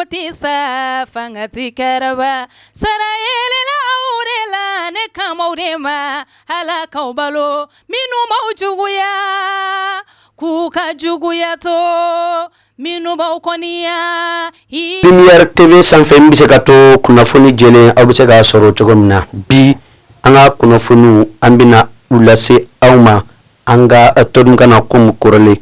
tɛ sa, fanga tɛ kɛrɛba, sara yelela aw de la, ne kan b'aw de ma, Ala k'aw balo, minnu b'aw juguya, k'u ka juguya to, minnu b'aw kɔniya. Lumière TV sanfɛ min bɛ se ka to kunnafoni jɛlen aw bɛ se k'a sɔrɔ cogo min na. Bi an ka kunnafoniw, an bɛna u lase aw ma an ka tɔdunkan na komi kɔrɔlen.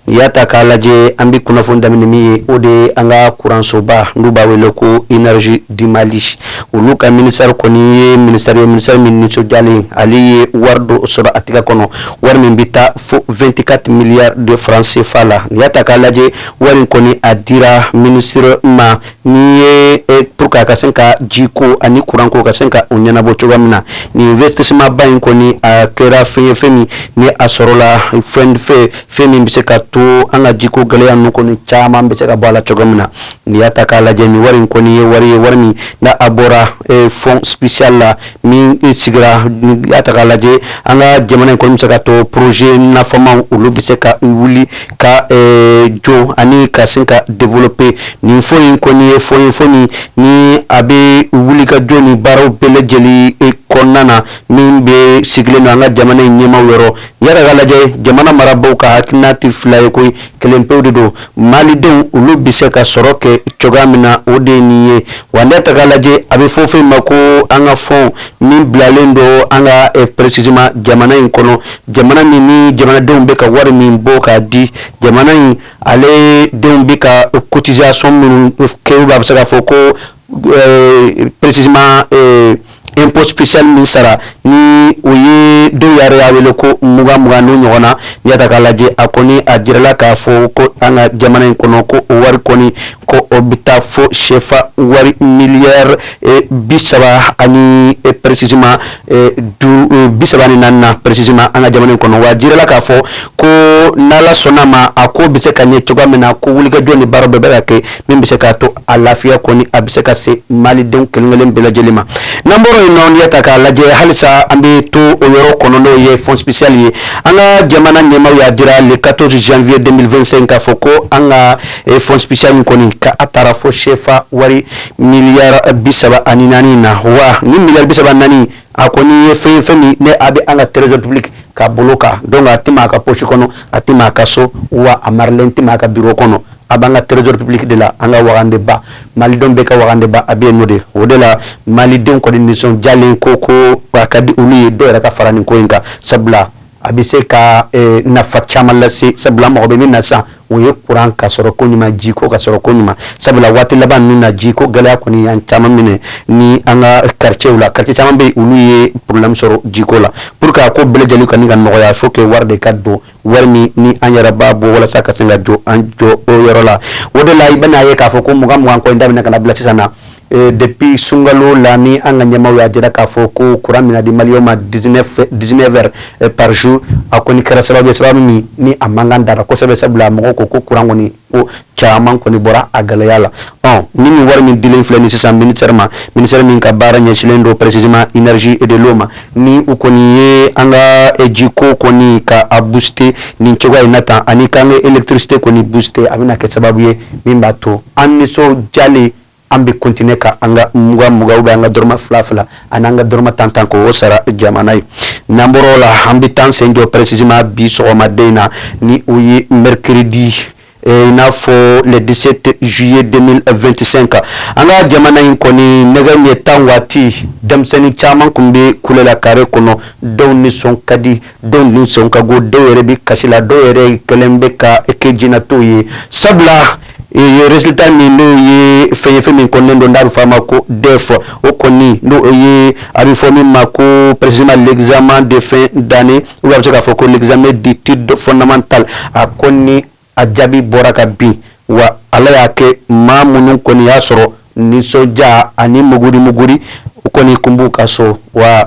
N'i y'a ta k'a lajɛ, an bɛ kunnafoni daminɛ min ye, o de ye an ka kuransoba n'u b'a wele ko Énergie du Mali, olu ka ministère kɔni ye ministère ye, ministère min nisɔndiyalen, ale ye wari dɔ sɔrɔ a tigɛ kɔnɔ, wari min bɛ taa fo 24 milliards de francs CFA la. N'i y'a ta k'a lajɛ, wari in kɔni a dira ministre ma ni ye pour que a ka se ka jiko ani kuranko ka se ka o ɲɛnabɔ cogoya min na. Nin investissement ba in kɔni, a kɛra fɛn ye, fɛn min ni a sɔrɔla fɛn fɛ, fɛn min bɛ se ka to an ka jiko gɛlɛya ninnu kɔni caman bɛ se ka bɔ a la cogo min na. N'i y'a ta k'a lajɛ, nin wari in kɔni ye wari ye, wari min n'a a bɔra fonds spécial la min sigira. N'i y'a ta k'a lajɛ, an ka jamana in kɔni bɛ se ka to projet nafamaw, olu bɛ se ka wuli ka jɔ ani ka se ka développer. Nin fonds in kɔni ye fonds ye, fonds min ni a bɛ wuli ka jɔ ni baaraw bɛɛ lajɛlen kɔnɔna na min bɛ sigilen don an ka jamana in ɲɛmaaw yɔrɔ. N'i y'a ta k'a lajɛ, jamana marabaaw ka hakilina tɛ fila ye koyi, kelen pewu de don. Malidenw, olu bɛ se ka sɔrɔ kɛ cogoya min na, o de ye nin ye. Wa n'i y'a ta k'a lajɛ, a bɛ fɔ fɛn ma ko an ka fonds min bilalen don an ka précisément jamana in kɔnɔ, jamana min ni jamanadenw bɛ ka wari min bɔ k'a di jamana in, ale denw bɛ ka cotisation minnu kɛ, a bɛ se k'a fɔ ko précisément impôt spécial min sara, ni o ye dɔw yɛrɛ y'a wele ko 20 20 n'o ɲɔgɔn na. N'i y'a ta k'a lajɛ, a kɔni a jirala k'a fɔ ko an ka jamana in kɔnɔ, ko o wari kɔni, ko o bɛ taa fo CFA wari miliyari 30 ani précisément duuru, 34 na précisément an ka jamana in kɔnɔ. Wa a jirala k'a fɔ ko n'Ala sɔnna ma, a ko bɛ se ka ɲɛ cogoya min na, ko wulikajɔ ni baara bɛɛ bɛ ka kɛ min bɛ se k'a to a lafiya kɔni a bɛ se ka se malidenw kelen kelen bɛɛ lajɛlen ma. N'an bɔra yen nɔ, n'i y'a ta k'a lajɛ, halisa an bɛ to o yɔrɔ kɔnɔ, n'o ye fonds spécial ye. An ka jamana ɲɛmaaw y'a jira le 14 janvier 2025 k'a fɔ ko an ka fonds spécial in kɔni, ka a taara fo CFA wari miliyari 34 na. Wa ni miliyari 34, a kɔni ye fɛn ye, fɛn min ne a bɛ an ka trésor public ka bolo kan. Donc a tɛ maa ka poche kɔnɔ, a tɛ maa ka so, wa a maralen tɛ maa ka bureau kɔnɔ, a b'an ka trésor public de la. An ka wagandeba, malidenw bɛɛ ka wagandeba, a bɛ yen nɔ de. O de la malidenw kɔni nisɔndiyalen ko a ka di olu ye dɔw yɛrɛ ka fara nin ko in kan, sabula a bɛ se ka nafa caman lase, sabula mɔgɔ bɛ min na sisan, o ye kuran ka sɔrɔ ko ɲuman, ji ko ka sɔrɔ ko ɲuman, sabula waati laban ninnu na, ji ko gɛlɛya kɔni y'an caman minɛ ni an ka quartier la. Quartier caman bɛ yen, olu ye problème sɔrɔ jiko la. Pour que a ko bɛɛ lajɛlen kɔni ka nɔgɔya, faut que wari de ka don, wari min ni an yɛrɛ b'a bɔ walasa ka se ka jɔ an jɔ o yɔrɔ la. O de la i bɛna ye k'a fɔ ko 20 20 ko in daminɛ ka na bila sisan na, depuis sunkalo la ni an ka ɲɛmaaw y'a jira k'a fɔ ko courant bɛna di maliyɛnw ma 19 19 heures par jour, a kɔni kɛra sababu ye, sababu min ni a mankan dara kosɛbɛ, sabula mɔgɔw ko ko courant kɔni ko caman kɔni bɔra a gɛlɛya la. Ɔ ni nin wari min dilen filɛ ni sisan ministère ma, ministère min ka baara ɲɛsinnen don précisément énergie et de l'eau ma, ni u kɔni ye an ka jiko kɔni ka a booster nin cogoya in na tan, ani k'an ka électricité kɔni booster, a bɛna kɛ sababu ye min b'a to an nisɔndiyalen, an bɛ continuer ka an ka 20 20 ou bien an ka dɔrɔmɛ 2 2 ani an ka dɔrɔmɛ 10 10 k'o sara jamana ye. N'an bɔra o la, an bɛ taa an sen jɔ précisément bi sɔgɔmaden in na, ni o ye mercredi, i n'a fɔ le 17 juillet 2025. An ka jamana in kɔni, nɛgɛ ɲɛ 10 waati, denmisɛnnin caman tun bɛ kule la carré kɔnɔ. Dɔw nisɔn ka di, dɔw nisɔn ka go, dɔw yɛrɛ bɛ kasi la, dɔw yɛrɛ kɛlen bɛ ka kɛ jinɛtɔw ye, sabula résultat min n'o ye fɛn ye, fɛn min kɔnnen don n'a bɛ fɔ a ma ko DEF, o kɔni n'o ye a bɛ fɔ min ma ko précisément l'examen de fin d'année, ou bien a bɛ se k'a fɔ ko l'examen d'études fondamentales, a kɔni a jaabi bɔra ka bin. Wa Ala y'a kɛ, maa minnu kɔni y'a sɔrɔ, nisɔndiya ani muguri muguri o kɔni kun b'u ka so, wa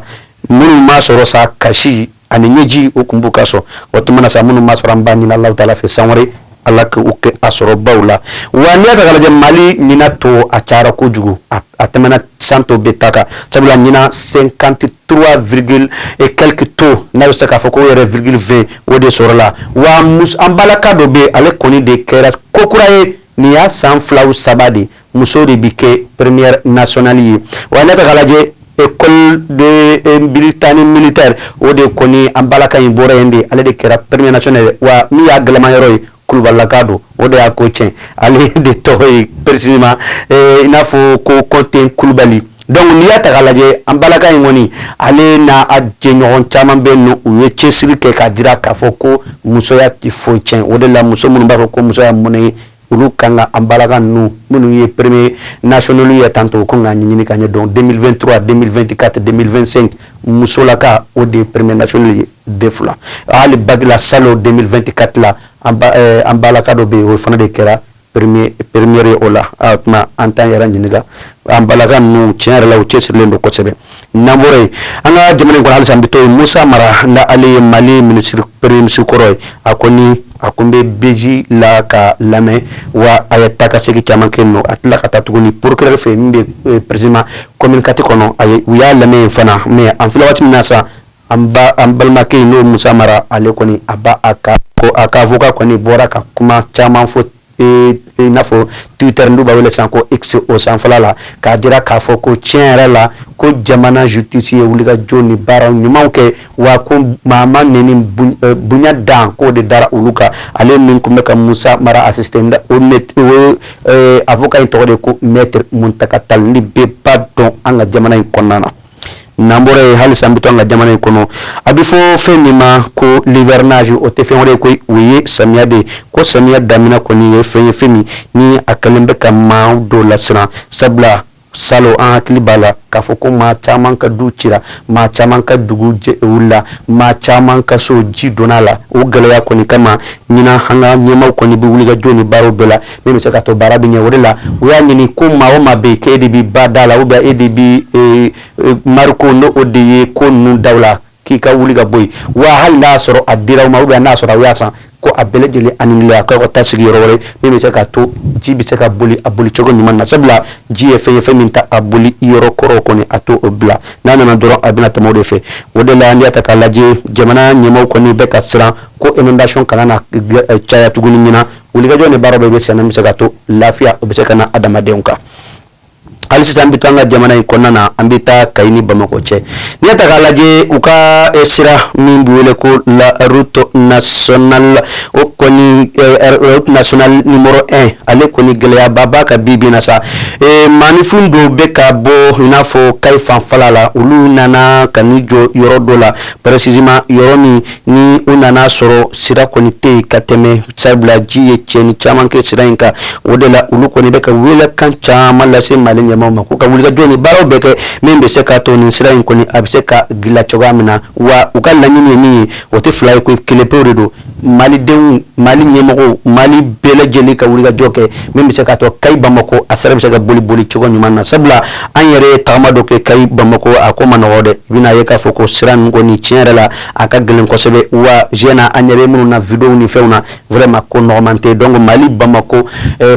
minnu m'a sɔrɔ sa, kasi ani ɲɛji o kun b'u ka so. O tuma na sa, minnu m'a sɔrɔ, an b'a ɲini Alahu taala fɛ, san wɛrɛ Ala k'u kɛ a sɔrɔ baw la. Wa n'i y'a ta k'a lajɛ, Mali ɲinan tɔ a cayara kojugu, a tɛmɛna san tɔw bɛɛ ta kan, sabula ɲinan 53 virgule et quelques taux, n'a bɛ se k'a fɔ ko yɛrɛ virgule 20, o de sɔrɔla. Wa an balaka dɔ bɛ yen, ale kɔni de kɛra ko kura ye. Nin y'a san 2 3 de Muso de bi kɛ première nationale ye. Wa ne ta k'a lajɛ, école de Mauritanie militaire, o de kɔni an balaka in bɔra yen de, ale de kɛra première nationale. Wa min y'a gɛlɛma yɔrɔ ye, kulubalilaka don, o de y'a ko tiɲɛ. Ale de tɔgɔ ye précisément i n'a fɔ ko Kɔnte Kulubali. Donc n'i y'a ta k'a lajɛ, an balaka in kɔni, ale n'a a jɛɲɔgɔn caman bɛ yen nɔ, u ye cɛsiri kɛ k'a jira k'a fɔ ko musoya tɛ foyi tiɲɛ. O de la, muso minnu b'a fɔ ko musoya mɔnɛ ye, olu kan ka an balaka ninnu minnu ye premier national ye tantôt ko k'a ɲɛɲini ka ɲɛ dɔn. 2023, 2024, 2025, musolaka, o de ye premier national ye DEF la. Hali bac la salon 2024 la, an balaka dɔ bɛ yen, o fana de kɛra première ye o la. A tuma an t'an yɛrɛ ɲininka, an balaka ninnu, tiɲɛ yɛrɛ la, u cɛsirilen don kosɛbɛ. N'an bɔra yen, an ka jamana in kɔnɔ halisa, an bɛ to yen. Musa Mara, na ale ye Mali ministre, premier ministre kɔrɔ ye, a kɔni a kun bɛ BJ la ka lamɛn. Wa a ye taa ka segin caman kɛ nɔ, a tila ka taa tuguni procureur fɛ min bɛ précisément commune 4 kɔnɔ. A ye u y'a lamɛn yen fana. Mais an filɛ waati min na sa, an ba, an balimakɛ n'o Musa Mara, ale kɔni a ba a ka ko a ka avocat kɔni bɔra ka kuma caman fɔ, i n'a fɔ Twitter, n'u b'a wele sisan ko X, o sanfɛla la, k'a jira k'a fɔ ko tiɲɛ yɛrɛ la, ko jamana justice ye wulikajɔ ni baara ɲumanw kɛ. Wa ko maa ma neni, bonya dan k'o de dara olu kan. Ale min tun bɛ ka Musa Mara assister, o o avocat in tɔgɔ de ko Maître Muntaka Tall, ni bɛɛ b'a dɔn an ka jamana in kɔnɔna na. N'an bɔra yen, halisa an bɛ to an ka jamana in kɔnɔ. A bɛ fɔ fɛn min ma ko l'hivernage, o tɛ fɛn wɛrɛ ye koyi, o ye samiya de ye. Ko samiya daminɛ kɔni ye fɛn ye, fɛn min ni a kɛlen bɛ ka maa dɔw lasiran, sabula salon an hakili b'a la k'a fɔ ko maa caman ka du cira, maa caman ka dugu wulila, maa caman ka so ji donna la. O gɛlɛya kɔni kama ɲinan, an ka ɲɛmaaw kɔni bɛ wuli ka jɔ ni baaraw bɛɛ la min bɛ se ka to baara bɛ ɲɛ. O de la u y'a ɲini ko maa o maa bɛ yen k'e de bɛ ba da la, ou bien e de bɛ mariko, n'o o de ye ko ninnu daw la, k'i ka wuli ka bɔ yen. Wa hali n'a y'a sɔrɔ a dira u ma, ou bien n'a y'a sɔrɔ a y'a san, ko a bɛɛ lajɛlen annulé, a k'aw ka taa sigi yɔrɔ wɛrɛ min bɛ se k'a to ji bɛ se ka boli a boli cogo ɲuman na. Sabula ji ye fɛn ye, fɛn min ta a boli yɔrɔ kɔrɔ kɔni, a t'o bila. N'a nana dɔrɔn, a bɛna tɛmɛ o de fɛ. O de la, n'i y'a ta k'a lajɛ, jamana ɲɛmaaw kɔni bɛ ka siran ko inondation kana na caya tuguni. Ɲinan, wulikajɔ ni baara bɛɛ bɛ senna min bɛ se ka to lafiya o bɛ se ka na adamadenw kan. Hali sisan, an bɛ to an ka jamana in kɔnɔna na. An bɛ taa Kayi ni Bamakɔ cɛ. N'i y'a ta k'a lajɛ, u ka sira min bɛ wele ko la route nationale, o kɔni route nationale numéro 1, ale kɔni gɛlɛyaba b'a ka bi bi in na sa. Maaninfin dɔw bɛ ka bɔ i n'a fɔ Kayi fanfɛla la, olu nana ka n'i jɔ yɔrɔ dɔ la, précisément yɔrɔ min ni u nana sɔrɔ sira kɔni tɛ yen ka tɛmɛ, sabula ji ye tiɲɛni caman kɛ sira in kan. O de la, olu kɔni bɛ ka welekan caman lase Mali ɲɛmaaw ma k'u ka wulikajɔ ni baaraw bɛɛ kɛ min bɛ se k'a to nin sira in kɔni a bɛ se ka dilan cogoya min na. Wa u ka laɲini ye min ye, o tɛ fila ye koyi, kelen pewu de don. Malidenw, Mali ɲɛmɔgɔw, Mali bɛɛ lajɛlen ka wulikajɔ kɛ min bɛ se k'a to Kayi Bamakɔ a sira bɛ se ka boli boli cogo ɲuman na. Sabula an yɛrɛ ye tagama dɔ kɛ Kayi Bamakɔ, a ko ma nɔgɔ dɛ. I bɛna ye k'a fɔ ko sira ninnu kɔni, tiɲɛ yɛrɛ la, a ka gɛlɛn kosɛbɛ. Wa jeune an ɲɛ bɛ minnu na vidéo ni fɛnw na, vraiment ko nɔgɔman tɛ. Donc Mali Bamakɔ,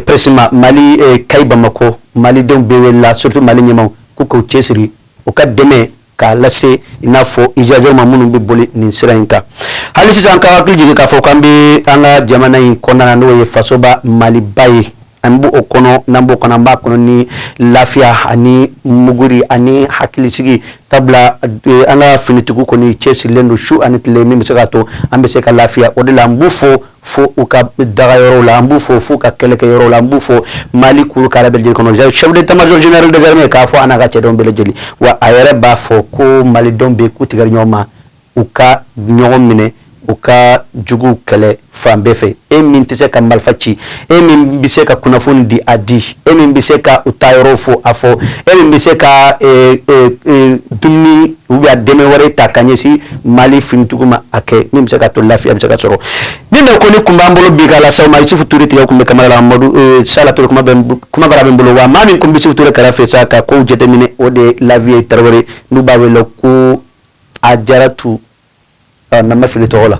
précisément Mali Kayi Bamakɔ, malidenw bɛɛ welela, surtout Mali ɲɛmaaw, k'u k'u cɛsiri, u ka dɛmɛ k'a lase i n'a fɔ usagers ma minnu bɛ boli nin sira in kan. Hali sisan, ka hakili jigin k'a fɔ k'an bɛ an ka jamana in kɔnɔna na, n'o ye fasoba Maliba ye. An b'o kɔnɔ, n'an b'o kɔnɔ, an b'a kɔnɔ ni lafiya ani muguri ani hakilisigi, sabula an ka finitigiw kɔni cɛsirilen don su ani tile min bɛ se k'a to an bɛ se ka lafiya. O de la, an b'u fo fo u ka dagayɔrɔw la, an b'u fo f'u ka kɛlɛkɛyɔrɔw la, an b'u fo Mali kuru kara bɛɛ lajɛlen kɔnɔ. Chef d'état-major général des armées k'a fɔ a n'a ka cɛdenw bɛɛ lajɛlen, wa a yɛrɛ b'a fɔ ko malidenw bɛ k'u tigɛra ɲɔgɔn ma, u ka ɲɔgɔn minɛ, u ka juguw kɛlɛ fan bɛɛ fɛ. E min tɛ se ka marifa ci, e min bɛ se ka kunnafoni di, a di. E min bɛ se ka u taa yɔrɔ fɔ, a fɔ. E min bɛ se ka dumuni ou bien dɛmɛ wɛrɛ ta ka ɲɛsin Mali finitigiw ma, a kɛ min bɛ se ka to lafiya bɛ se ka sɔrɔ. Nin de kɔni tun b'an bolo bi k'a lase aw ma. Isufu Ture tigɛ tun bɛ kamara la, Amadu Sala Ture kuma bara bɛ n bolo. Wa maa min tun bɛ Isufu Ture kɛrɛfɛ sa ka kow jateminɛ, o de ye Laviye Tarawele, n'u b'a wele ko Ajaratu, n'an ma fili tɔgɔ la.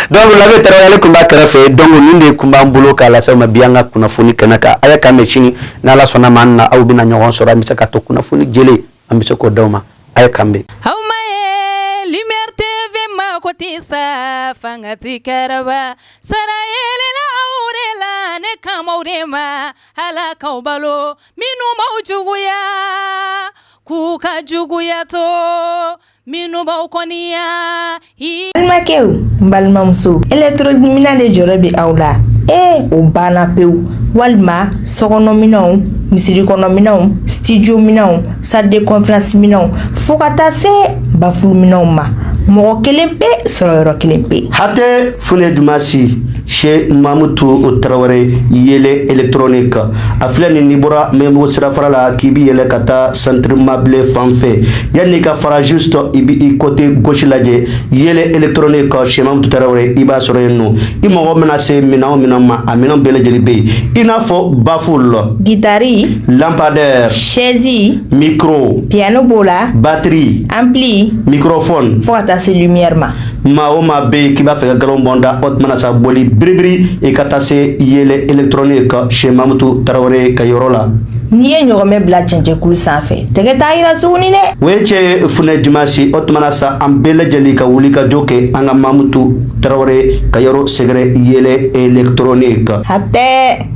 Donc Laviye Tarawele, ale tun b'a kɛrɛfɛ. Donc nin de tun b'an bolo k'a lase aw ma bi an ka kunnafoni kɛnɛ kan. A y'a k'an bɛn sini, n'Ala sɔnna ma, an na aw bɛna ɲɔgɔn sɔrɔ, an bɛ se ka to kunnafoni jɛlen, an bɛ se k'o d'aw ma. A ye k'an bɛn. Aw ma ye Lumière TV mako tɛ sa, fanga ti kɛrɛba sara yelela aw de la ne. kamaw de ma ala k'aw balo minnu b'aw juguya k'u ka juguya to minnu b'aw kɔniya. Balimakɛw, n balimamuso, électronique minɛn de jɔrɔ bɛ aw la. Ee, o banna pewu. Walima sokɔnɔminɛnw, misiri kɔnɔminɛnw, studio minɛnw, salle de conférence minɛnw, fo ka taa se baffle minɛnw ma. Mɔgɔ kelen pe sɔrɔ yɔrɔ kelen pe. Hatɛ Funɛ Dumasi chez Mamutu Tarawele, Yele Électronique, a filɛ nin. N'i bɔra Mɛmɔgɔ sirafara la k'i bi yɛlɛ ka taa Centre Mabile fan fɛ, yanni ka fara, juste i bi i côté gauche lajɛ, Yele Électronique chez Mamutu Tarawele, i b'a sɔrɔ yen nɔ. I mago mana se minɛn o minɛn ma, a minɛn bɛɛ lajɛlen bɛ yen, i n'a fɔ baffle, guitare, lampadaire, chaise, micro, piano b'o la, batterie, ampli, microphone, fo ka taa se lumière ma. Maa o maa bɛ yen k'i b'a fɛ ka galon bɔn da, o tuma na sa, boli biribiri, i ka taa se Yele Électronique chez Mamutu Tarawele ka yɔrɔ la. N'i ye ɲɔgɔmɛ bila cɛncɛnkulu sanfɛ, tɛgɛ t'a yira tuguni dɛ. O ye cɛ Funɛ Dimasi. O tuma na sa, an bɛɛ lajɛlen ka wuli ka jɔ kɛ an ka Mamutu Tarawele ka yɔrɔ sɛgɛrɛ, Yele Électronique. Hatɛ.